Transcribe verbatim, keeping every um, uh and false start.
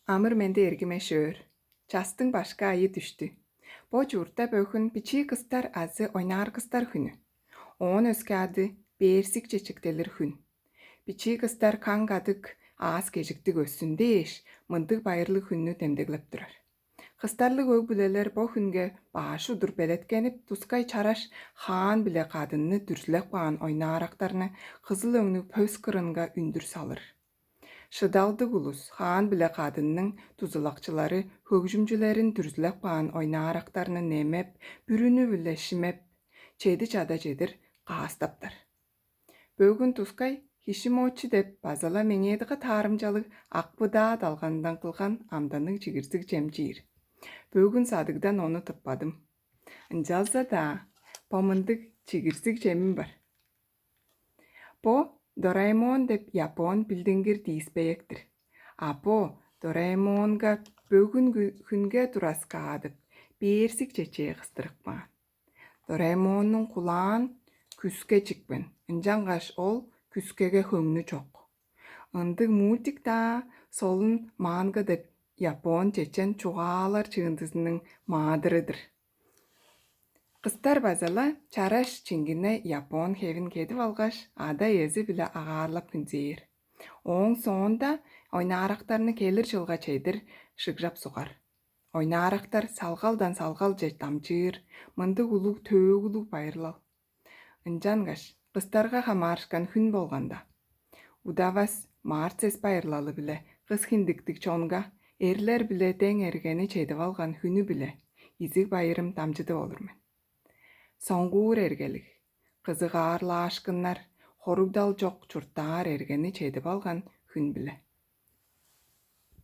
Амыр-менди, эргиме шөөр. Частың башкы айы дүштү. Бо чуурта бөгүн бичии кыстар азы ойнаар кыстар хүнү. Оон өске ады бээрсикче чиктелир хүн. Бичии кыстар каң-кадык, аас-кежиктиг өссүн дээш, мындыг байырлыг хүннү демдеглеп турар. Кыстарлыг өг-бүлелер бо хүнге баш удур белеткенип, тускай чараш хаан биле кадынны дүрзүлеп каан ойнаарактарны кызыл өңнүг пөс кырынга үндүр салыр. Шыдалдыг улус хаан биле кадынның дузалакчылары хөгжүмчүлерин дүрзүлеп каан ойнаарактарны немеп, бүрүнү-биле шимеп, чеди чада чедир каастаптар. Бөгүн тускай хишимочи деп база-ла меңээдиге таарымчалыг акбыдаа далгандан кылган амданныг чигирзиг чем чиир. Бөгүн садыгдан ону тыппадым. Ынчалза-даа, бо мындыг чигирзиг чемим бар. Бо Дораэмон деп япон билдингир дииспеектир. А бо Дораэмонга бөгүн хүнге тураскаадып, бээрсик чечээ кыстырыпкаан. Дораэмоннуң кулаан күске чикпен, ынчангаш ол күскеге хөңнү чок. Ындыг мультик-даа солун манга деп япон чечен чугаалар чыындызының маадыры-дыр. Кыстар база-ла чараш чиңгине япон хевин кедип алгаш, ада-иези-биле агаарлап хүнзээр. Ооң соонда ойнаарактарны келир чылга чедир шыгжап сугар. Ойнаарактар салгалдан салгалче дамчыыр, мындыг улуг төөгүлүг байырлал. Ынчангаш кыстарга хамаарышкан хүн болганда, удавас март сес байырлалы-биле кыс хиндиктиг чонга эрлер-биле дең эргени чедип алган хүнү-биле изиг байырым дамчыдып олур мен. Соңгуур эргелиг, кызыгаарлаашкыннар, хоругдал чок чурттаар эргени чедип алган хүн-биле.